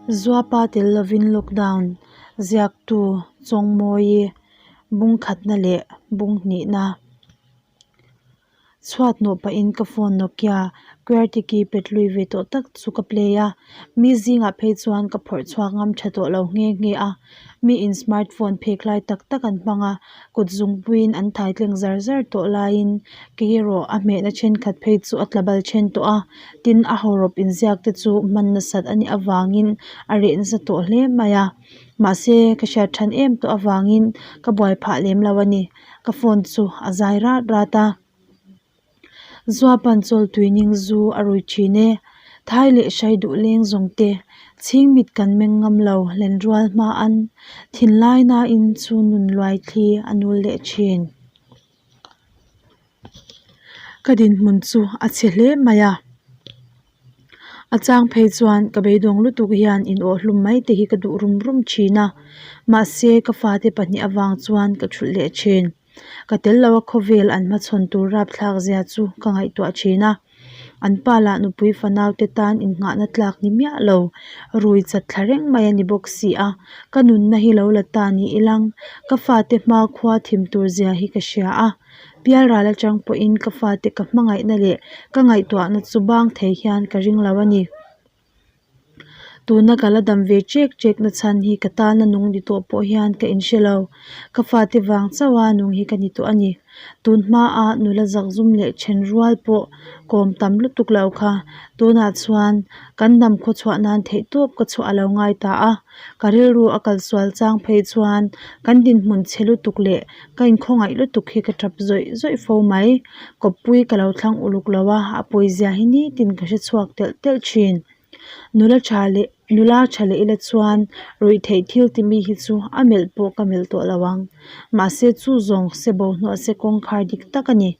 Zuapa tel lovin lockdown ziaktu Chawngmawii bung khatna leh bung hnihna chhuat nawh pahin ka phone Nokia qwerty keypad hlui ve tawh tak chu ka play a, mi zingah phei chuan ka phawrh chhuak ngam tha tawh lo nghe nghe a, miin smartphone phek lai tak tak an hmang a, kut zungpuiin an thai tleng zar zar tawh laiin kei erawh a hmehna thenkhat phei chu a tla bal then tawh a, tin a hawrawp inziak te chu hman nasat a nih avangin a reh nasa tawh hle mai a, mahse ka hriat than em tawh avangin ka buai phah lem lo a ni, ka phone chu a zai rat rat a. Zuapan chawl tuining zu a rui thin e, Thai leh hrai duh leng zawng te, Chhingmit kan meng ngam lo lenrual hma an, Thinlai nain chu nun luai thli a nul leh thin. Ka dinhmun chu a chhe hle mai a. A chang phei chuan ka beidawng lutuk hian in awh hlum mai te hi ka duh rum rum thin a, mahse ka fate pahnih avang chuan ka thulh leh thin. Ka tel lo a khawvel an hmachhawn tur rapthlak zia chu ka ngaihtuah thin a, an pa lah nupui fanau te tan innghahna tlak ni miah lo, rui chat thla reng mai a ni bawk si a, ka nunna hi lo la ta ni ilang, ka fate hma khua thim tur zia hi ka hria a, pialral atang pawhin ka fate ka hmangaihna leh ka ngaihtuahna chu bang thei hian ka ring lo a ni. Tuna ka la dam ve chek chek na chhan hi ka tana nung ni tawh pawh hian ka inhre lo. Ka fate vang chauha nung hi ka ni tawh a ni. Tun hmaa nula zakzum leh then rual pawh kawm tam lutuk lo kha tunah chuan kan hnam khawchhuah nan theihtawp ka chhuah a lo ngai ta a. Ka rilru a kal sual chang phei chuan kan dinhmun chhe lutuk leh ka inkhawngaih lutuk hi ka tap zawih zawih fo mai. Kawppui ka lo thlang uluk lo a, a pawizia hi nitin ka hre chhuak telh telh thin. Nula tha leh nula tha leh ila chuan ruih theih thil ti mi hi chu a melh pawh ka melh tawh lo ang. Mahse chu zawng se bo hnuah se kawngkhar dik tak a ni.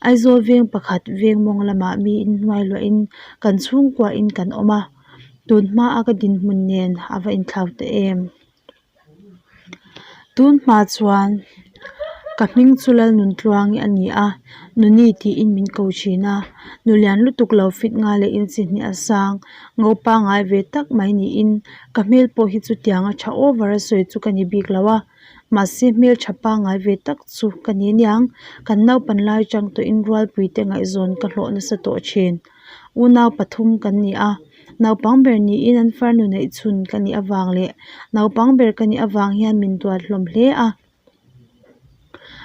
Aizawl veng pakhat veng mawng lamah mi inhnuai luahin kan chhungkuahin kan awm a, tun hmaa ka dinhmun nen a va inthlau ta em. Tun hma chuan ka hming chu Lalnuntluangi a ni a, Nuni tiin min ko thin a, nu lian lutuk lo fit nga leh inchi hnih a sang, ngo pangngai ve tak mai niin ka hmel pawh hi chutianga tha over a sawi chu ka ni bik lo a. Mahse hmeltha pangngai ve tak chu ka ni aniang, kan naupan lai chang tawhin rualpuite ngaihzawn ka hlawh nasa tawh thin. Unau pathum kan ni a, naupang ber niin an farnu neih chhun ka nih avang leh naupang ber ka nih avang hian min duat hlawm hle a.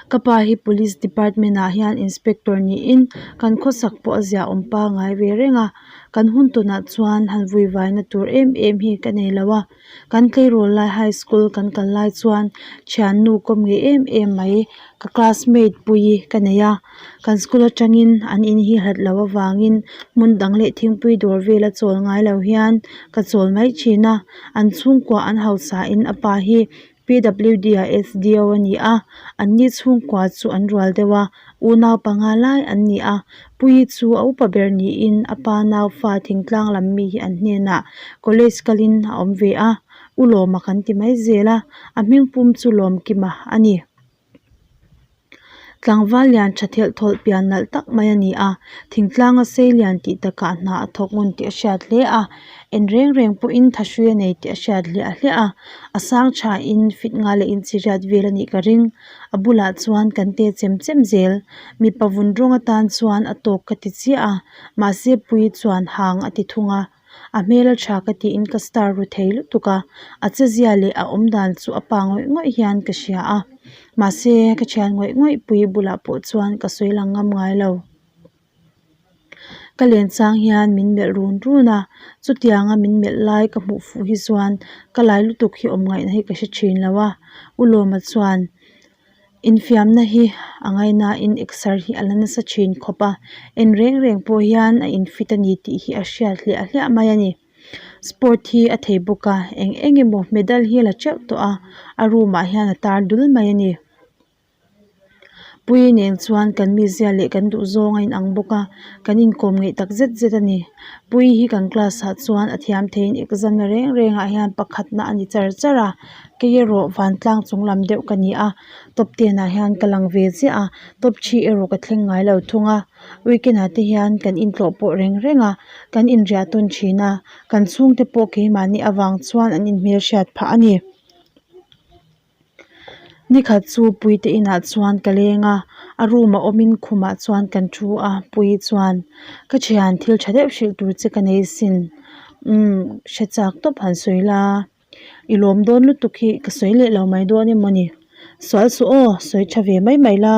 Ka pa hi police department ah hian inspector niin kan khawsak pawh a ziahawm pangngai ve reng a, kan hun tawnah chuan han vui vaina tur em em hi ka nei lo a. Kan tleirawl lai high school kan kal lai chuan thiannu kawm ngei em em mai ka classmate pui ka nei a kan school atangin an in hi hlat loh avangin hmun dang leh thingpui dawr vela chawl ngai lo hian ka chawl mai thin a an chhungkua an hausa in a pa hi P_W_D ah S_D_O a ni a an ni chhungkua chu an rual deuh a unau panga lai an ni a Puii chu a upa ber niin a pa nau fa thingtlang lam mi hi an hnenah college kalin a awm ve a, U Lawma kan ti mai zel a, a hming pum chu Lawmkima a ni. Tlangval lian tha thelh thawlh pian nalh tak mai a ni a, thingtlanga sei lian tih takah hna a thawk ngun tih a hriat hle a, en reng reng pawhin thahrui a nei tih a hriat hliah hliah a, a sang thain fit nga leh inchiriat vel a nih ka ring. A bulah chuan kan te chem chem zel mipa vun rawng atan chuan a tawk ka ti chiah a mahse pui chuan hang a ti thung a a hmel a tha ka tiin ka star ru thei lutuk a a che zia leh a awm dan chu a pa ngawih ngawih hian ka hria a mahse ka thian ngawih ngawih pui bulah pawh chuan ka sawi lang ngam ngai lo. Ka len chang hian min melh run run a, chutianga min melh lai ka hmuh fuh hi chuan ka lai lutuk hi awm ngaihna hi ka hre thin lo a, U Lawma chuan infiamna hi a ngainain exer hi a la nasa thin khawp a, en reng reng pawh hian a infit a ni tih hi a hriat hliah hliah mai a ni. Sport hi a thei bawk a, eng eng emaw medal hi a la teuh tawh a, a room ah hian a tar dul mai a ni. Puii nen chuan kan mizia leh kan duhzawng a inang bawk a, kan inkawm ngeih tak zet zet a ni. Puii hi kan class ah chuan a thiam theiin exam na reng reng ah hian pakhatna a ni char char a, kei erawh vantlang chung lam deuh ka ni a, top ten ah hian ka lang ve chiah a, top three erawh ka thleng ngai lo thung a, weekend ah te hian kan intlawh pawh reng reng a, kan inriah tawn thin a, kan chhungte pawh keimahni avang chuan an inhmelhriat phah a ni. Nikhat chu Puite inah chuan ka leng a, a room a awmin khumah chuan kan thu a, Puii chuan ka thian thil tha deuh hrilh tur che ka nei sin umm hre chak tawp han sawi la, i lawm dawn lutuk hi ka sawi leh lo mai dawn emaw ni, sual suh aw sawi tha ve mai mai la.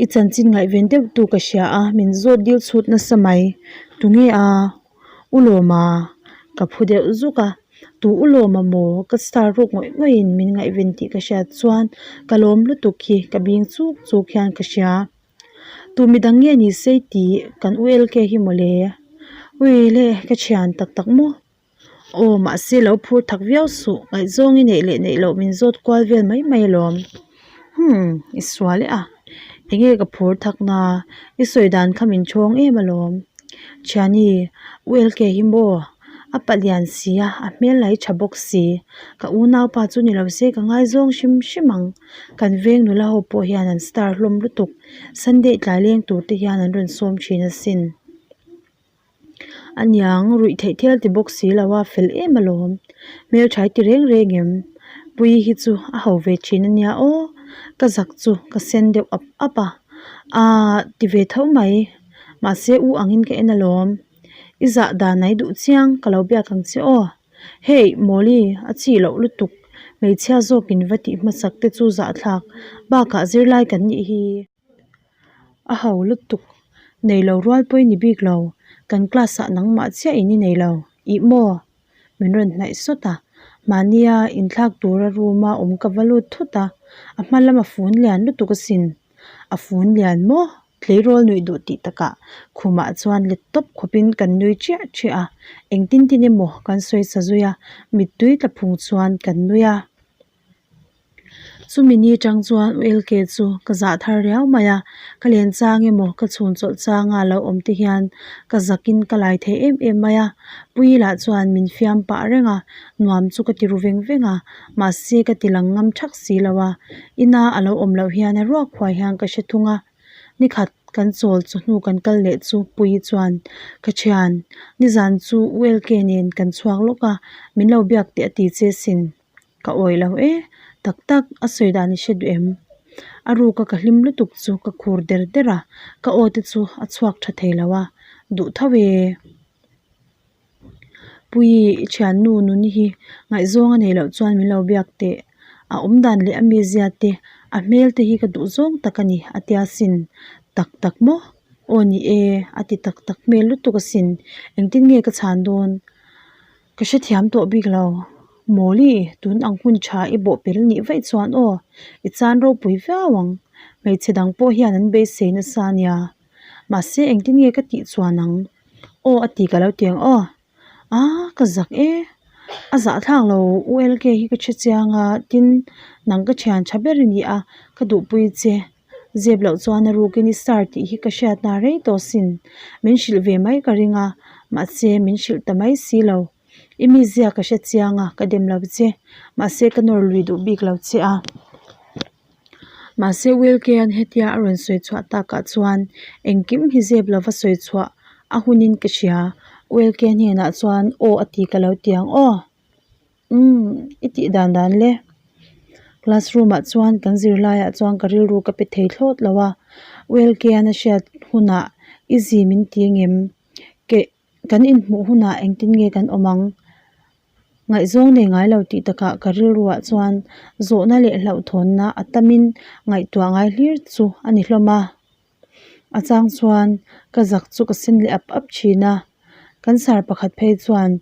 I chanchin ngaihven deuh tu ka hria a, min zawt dil chhut nasa mai. Tunge a? U Lawma? Ka phu deuh zuk a. Tu U Lawma maw? Ka star ruk ngawih ngawih in min ngaihven tih ka hriat chuan ka lawm lutuk hi ka bing chuk chuk hian ka hria. Tu midang nge ni sei tih kan U LK hi mawle. Ui le, ka thian tak tak maw? Aw mahse lo phur thak viau suh ngaihzawng i neih leh neih loh min zawt kual vel mai mai alawm hmm i sual e a enge ka phur thak na i sawi dan kha min chhawng em alawm thiani U LK hi maw a palian si a a hmel la hi tha bawk si ka unaupa chu ni lo se ka ngaizawng hrim hrim ang kan veng nula ho pawh hian an star hlawm lutuk Sunday tlai leng tur te hian an rawn sawm thin asin. Aniang ruih theih thil ti bawk si lo a fel em alawm hmeltha ti reng reng em Puii hi chu a ho ve thin ania aw ka zak chu ka sen deuh ap ap a aaa ti ve tho mai mahse u angin ka en alawm i zah dan a i duh chiang ka lo biak ang che aw hei Mawli a chih loh lutuk hmeichhia zawkin va tih hmasak te chu zahthlak bakah zirlai kan nih hi. A ho lutuk nei lo rual pawh i ni bik lo kan class ah nangmah chiah in i nei lo ih maw min rawn hnaih sawt a mahnia inthlak tura room a awm ka va lut thut a a hma lam a fun lian lutuk asin a fun lian maw tleirawl nuih duh tih takah khumah chuan let tawp khawpin kan nui chiah chiah a engtin tin emaw kan sawi sa zui a mittui tla phung chuan kan nui a. Chumi ni tang chuan U LK chu ka zah thar riau mai a, ka len chang emaw ka chhun chawlh changa lo awm te hian ka zakin ka lai thei em em mai a, Puii lah chuan min fiam pah reng a, nuam chu ka ti ru veng veng a, mahse ka ti lang ngam thak si lo a, ina a lo awm loh hian a ruak huai hian ka hre thung a. Nikhat kan chawl chawhnu kan kal leh chu Puii chuan ka thian, nizan chu U LK nen kan chhuak lawk a, min lo biak teh a ti che sin. Ka awih lo e, tak tak a sawi dan i hre duh em? A ruka ka hlim lutuk chu ka khur der der a, ka aw te chu a chhuak tha thei lo a, duh tho e. Puii i thiannu nuni hi ngaihzawng a neih loh chuan min lo biak teh, a awm dan leh a mizia te, a hmel te hi ka duh zawng tak a ni a tia sin, tak tak maw? Aw ni e, a ti tak tak hmel lutuk asin, engtin nge ka chhan dawn? Ka hrethiam tawh bik lo. Mawli, tun ang hun tha i bawh pel nih vaih chuan aw, i chan ropui viau ang. Hmeichhe dang pawh hian an beisei nasa a nia. Mahse engtin nge ka tih chuan ang? Aw a ti ka lo ti ang aw. Aa ka zak e. A zahthlak lo ULK hi ka hre chiang a, tin nang ka thian tha ber i ni a, ka duhpui che. Zep loh chuan a rukin i star tih hi ka hriatna rei tawh sin. Min hrilh ve mai ka ring a, mahse min hrilh ta mai si lo. I mizia ka hre chiang a, ka dem lo che. Mahse ka nawr lui duh bik lo che a. Mahse Wilkie-a'n hetia a rawn sawi chhuah takah chuan engkim hi zep lova sawi chhuah a hunin ka hria. Wilkie hnenah chuan aw a ti ka lo ti ang aw. Umm i tih dan dan le. Classroom ah chuan kan zirlaiah chuan ka rilru ka pe thei thlawt lo a. Welkian a hriat hunah i zi min ti ngem? Keh kan inhmuh hunah engtin nge kan awm ang? Ngaihzawng nei ngai lo tih takah ka rilruah chuan zawhna leh hlauhthawnna a tamin ngaihtuah ngai hlir chu a ni hlawm a. A chang chuan ka zak chu ka sen leh ap ap thin a. Kan sar pakhat phei chuan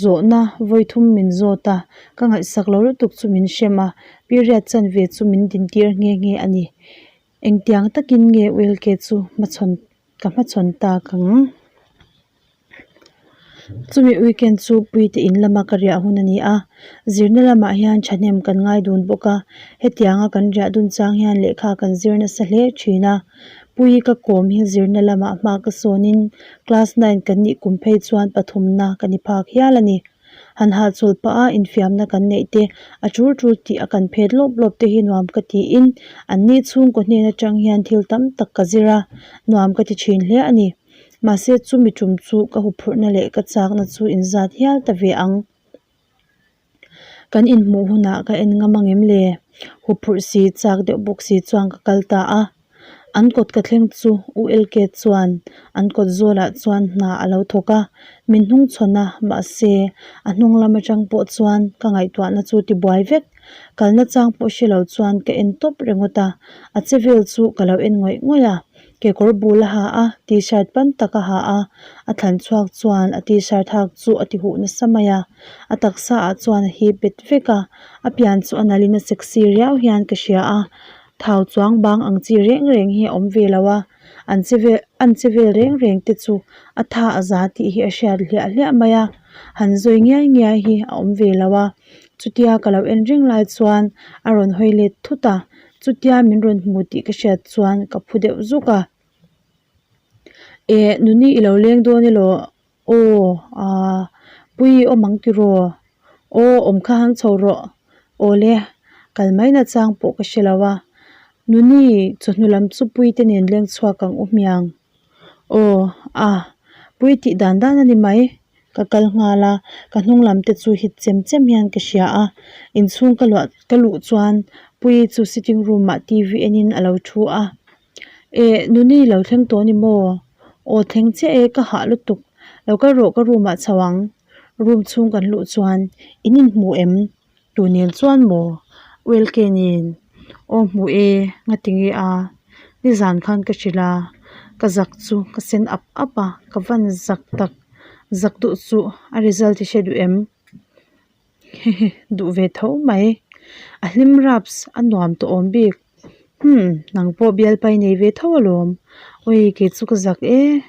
Zawhna vawithum min zawt a, ka ngaihsak lo lutuk chu min hrem a, period chanve chu min dintir nghe nghe a ni. Engtiang takin nge Wilkie chu hmachhawn ka hmachhawn tak ang? Chumi weekend chu Puite in lama ka riah hun a ni a, zirna lamah hian thahnem kan ngai dun bawk a, hetianga kan riah dun chang hian lehkha kan zir nasa hle thin a. Pui ka kawm hi zirna lamah hma ka sawnin class nine kan nih kum phei chuan pathumna ka ni phak hial a ni. Han hahchawlh pah a infiamna kan neih te, a tul tul tih a kan phet lawp lawp te hi nuam ka tiin an ni chhungkaw hnen atang hian thil tam tak ka zir a, nuam ka ti thin hle a ni. Mahse chumi tum chu ka huphurhna leh ka chakna chu inzat hial ta ve ang. Kan inhmuh hunah ka en ngam angem le? Huphurh si chak deuh bawk si chuan ka kal ta a. An kawt ka thleng chu ULK chuan an kawt zawlah chuan hna a lo thawk a, min hnung chhawn a, mahse a hnung lam atang pawh chuan ka ngaihtuahna chu ti buai vek. Kalna chang pawh hre lo chuan ka en tawp ringawt a, a che vel chu ka lo en ngawih ngawih a. Kekawr bul a ha a, t-shirt pan tak a ha a, a thlan chhuak chuan a t-shirt hak chu a ti huh nasa mai a, a taksa ah chuan a hip bet vek a, a pian chu a nalh in a sexy riau hian ka hria a, thau chuang bang ang chi reng reng hi a awm ve lo a, an che vel an che vel reng reng te chu a tha a za tih hi a hriat hliah hliah mai a, han zawi ngiai ngiai hi a awm ve lo a, chutia ka lo en reng lai chuan a rawn hawi let thut a. Chutia min rawn hmu tih ka hriat chuan ka phu deuh zuk a. Eh, nuni i lo leng dawn elaw? Aw, aaa, pui i awm ang tiraw? Aw, awm kha hang chho rawh. Aw le, kal mai na chang pawh ka hre lo a. Nuni, chawhnu lam chu pui te nen leng chhuak ang u hmiang. Aw, a, pui tih dan dan a ni mai. Ka kal nghal a, ka hnung lam te chu hit chem chem hian ka hria a, inchhung ka luah ka luh chuan Puii chu sitting room ah T V en in a lo thu a, Eh Nuni lo thleng tawh a ni maw? Aw thleng chiah e ka hah lutuk, lo kal rawh ka room ah chho ang. Room chhung kan luh chuan in inhmu em? Tu nen chuan maw? Welke nen. Aw hmu e, ngati nge a? Nizan khan ka hrilh a, ka zak chu ka sen ap ap a, ka van zak tak zak duh suh a result i hre duh em? Hehe duh ve tho mai. A hlim raps a nuam tawh awm bik. Umm nang pawh bialpa i nei ve tho alawm. Awi kei chu ka zak e.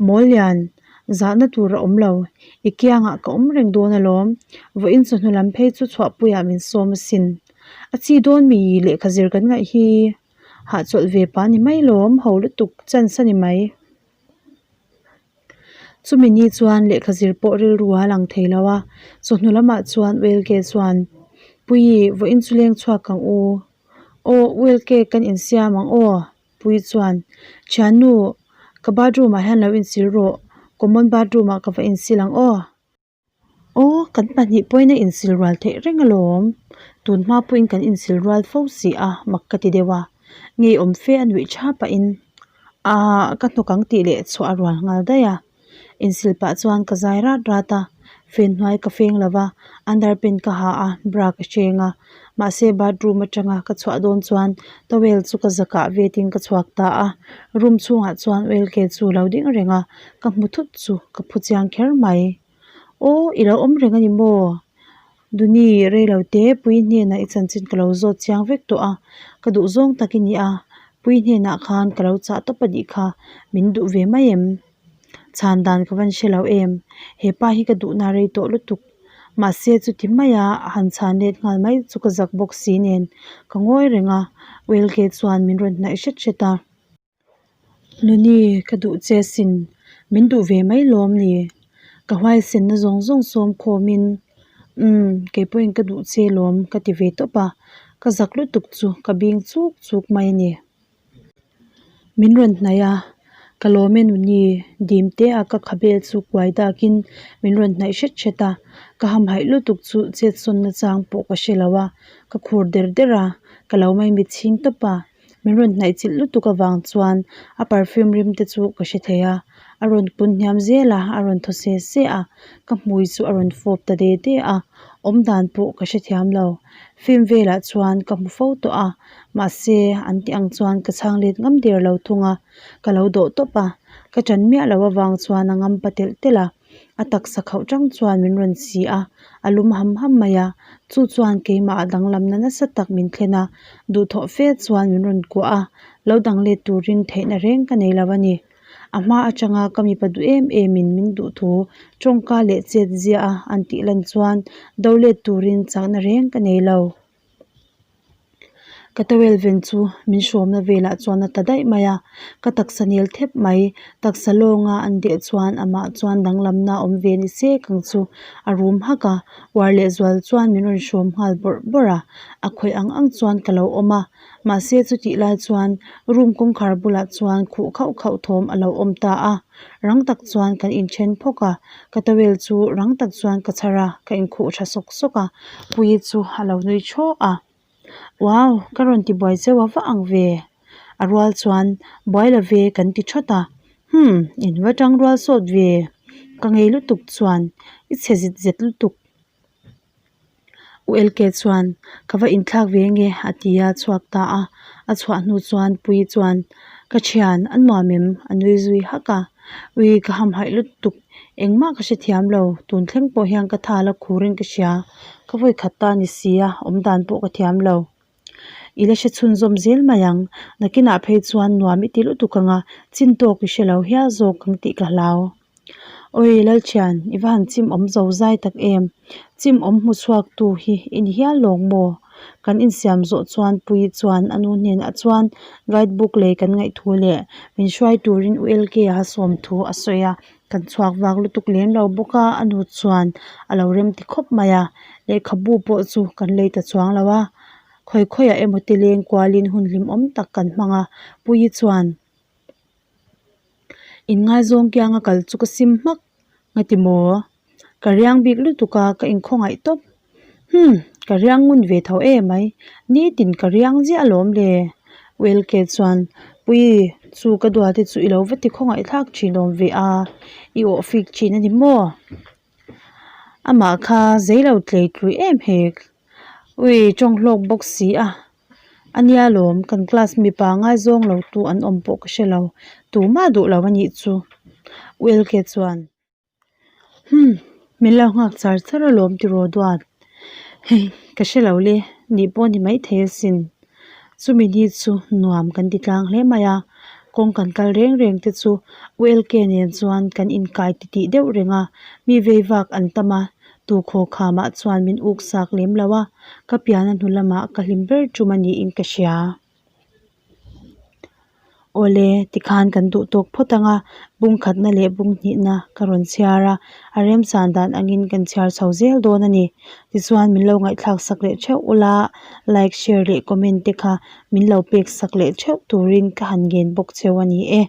Mawl lian, zahna tur a awm lo. I kiangah ka awm reng dawn alawm. Vawiin chawhnu lam phei chu chhuahpuiah min sawm asin. A chi dawn mi lehkha zir kan ngaih hi hahchawlh ve pah ni mai lawm, ho lutuk chance a ni mai. Chumi ni chuan lehkha zir pawh rilru a lang thei lo a, chawhnu lamah chuan Welke chuan, Puii, vawiin chu leng chhuak ang u. Aw, Welke kan insiam ang aw. Pui chuan, Thiannu, ka bathroom ah hian lo insil rawh, common bathroom ah ka va insil ang aw. Aw, kan pahnih pawhin a insil rual theih reng alawm. Tun hma pawhin kan insil rual fo si a, mak ka ti deuh a. Ngeiawm fe a nuih tha pahin, Aah, ka hnawk ang tih leh chhuah a rual nghal daih a. Insil pah chuan ka zai rat rat a, fen hnuai ka feng lo va, underpant ka ha a, bra ka hreng a. Mahse bathroom atanga ka chhuah dawn chuan towel chu ka zakah vetin ka chhuak ta a. Room chhungah chuan oil ke chu lo ding reng a, ka hmu thut chu ka phu chiang kher mai. Aw, i lo awm reng a ni maw? Duni, reilo te, Pui hnenah i chanchin ka lo zawt chiang vek tawh a, ka duh zawng tak i ni a, Pui hnenah khan ka lo chah tawp a nih kha, min duh ve mai em? Chhan dan ka van hre lo em? He pa hi ka duhna rei tawh lutuk. Mahse chuti maia a han chhan let nghal mai chu ka zak bawk si nen ka ngawi reng a, Welke chuan min rawn hnaih hret hret a. Nuni, ka duh che sin, min duh ve mai lawm ni? Ka huaisenna zawng zawng sawm khawmin, Umm, kei pawhin ka duh che lawm ka ti ve tawp a, ka zak lutuk chu ka bing chuk chuk mai a ni. Min rawn hnaih a, ka lawm e nuni, dim te a ka khabel chu kuai dakin min rawn hnaih hret hret a, ka hamhaih lutuk chu chetsawnna chang pawh ka hre lo a, ka khur der der a, ka lo mai mit chhing tawp a, min rawn hnaih chilh lutuk avang chuan a perfume rim te chu ka hre thei a, a rawn kun hniam zel a, a rawn thaw se se a, ka hmui chu a rawn fawp ta de de a, awmdan pawh ka hrethiam lo, film velah chuan ka hmu fo tawh a. Mahse, an tih ang chuan ka chhang let ngam der lo thung a, ka lo dawh tawp a, ka ṭan miah loh avang chuan a ngam pa telh telh a, a taksa khauh ṭang chuan min rawn si a, a lum ham ham mai a, chu chuan keimah a danglamna nasa tak min thlen a, duhthawh fe chuan min rawn kuah a, lo dang let turin theihna reng ka nei lo a ni. A hma atanga ka mipa duh em em in min duh thu tawngka leh chet zia a an tih lan chuan do let turin chakna reng ka nei lo. Ka towel ven chu min hrawmna velah chuan a ta daih mai a, ka taksa nel thep mai, taksa lawnga an deh chuan amah chuan danglamna a awm ve ni se kang chu a rum hak a, uar lehzual chuan min rawn hrawm nghal bawrh bawrh a, a khawih ang ang chuan ka lo awm a, mahse chutih lai chuan room kawngkhar bulah chuan khuh khauh khauh thawm a lo awm ta a, rang tak chuan kan inthen phawk a, ka towel chu rang tak chuan ka chhar a, ka inkhuh tha sawk sawk a, Puii chu a lo nui thaw a. Wow! Ka rawn ti buai cheu a va ang ve. A rual chuan buai lo ve kan ti thawt a. Humm! In va tang rual sawt ve. Ka ngei lutuk chuan i chhe zit zet lutuk. U LK chuan ka va inthlak ve nge a ti a chhuak ta a. A chhuah hnu chuan Puii chuan ka thian a nuam em? A nui zui hak a. Ui ka hamhaih lutuk. Engmah ka hrethiam lo, tun thleng pawh hian ka thal a khurin ka hria, ka vawi khat ta ni si a, awm dan pawh ka thiam lo. I la hre chhunzawm zel mai ang, nakinah phei chuan nuam i ti lutuk ang a, chin tawk i hre lo hial zawk ang tih ka hlau. Awi Lalthian, i va han chim awm zo zai tak em? Chim awm hmu chhuak tu hi i ni hial lawng maw? Kan insiam zawh chuan Puii chuan a nu hnenah chuan guide book lei kan ngaih thu leh min hruai turin U LK-a sawm thu a sawi a, kan chhuak vak lutuk lem lo bawk a, a nu chuan a lo rem ti khawp mai a, lehkhabu pawh chu kan lei ta chuang lo a, khawi khawiah emaw te leng kualin hun hlimawm tak kan hmang a, Puii chuan. Inngaizawng kianga kal chu ka sim hmak ngati maw? Ka riang bik lutuk a, ka inkhawngaih tawp. Humm, ka riang ngun ve tho em mai, nitin ka riang ziah alawm le. Welke chuan, Puii, chu ka duate chu i lo va ti khawngaih thlak thin awm ve a, i awh fik thin a ni maw? Amah kha zei lo tlei tlui em hek. Ui, tawng hlawk bawk si a. A nia lawm, kan class mipa ngaizawng lo tu an awm pawh ka hre lo, tumah duh lo a nih chu. U LK chuan, Humm, min lo nghak char char alawm tiraw duat. Hei, ka hre lo le, nih pawh ni maithei asin. Chumi ni chu nuam kan ti tlang hle mai a, kawng kan kal reng reng te chu U LK nen chuan kan inkai titih deuh reng a, mi vei vak an tam a, Tukhaw khamah chuan min uk sak lem lo a, ka piana hnu lamah ka hlim ber tum a niin ka hria. Awle, tikhan kan duh tawk phawt ang a, bung khatna leh bung hnihna ka rawn chhiar a, a remchan dan angin kan chhiar chho zel dawn a ni. Tichuan min lo ngaihthlak sak leh theuh ula, like, share leh comment te kha min lo pek sak leh theuh turin ka han ngen bawk cheu a ni e.